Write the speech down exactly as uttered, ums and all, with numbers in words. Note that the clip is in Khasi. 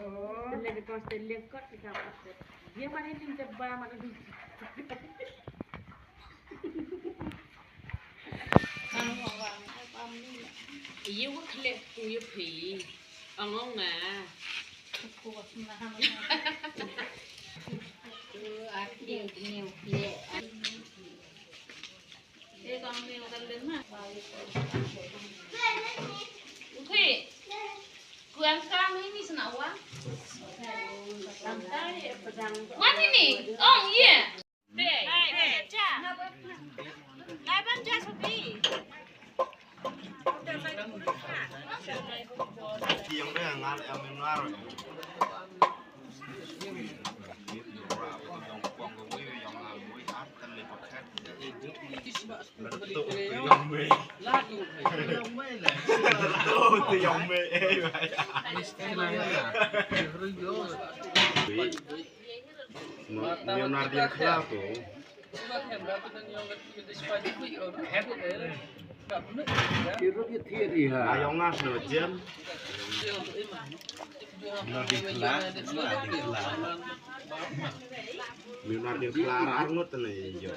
Te leh ka kos te leh kot ka kos te. Ye mane tin te ba mane tin. Ye wa khleh ku ye phi. Ong ong nga. Ku wa sma ha ma. Tu a khleh ku ne u khleh. Uy, kuang kang ini sena uang. Wan ini, ong iya. Lai ban ja supi. Yang dia ngal yang menar. Leonardo Claro. Ayong ngas no jem. Leonardo Claro arngut ne jo.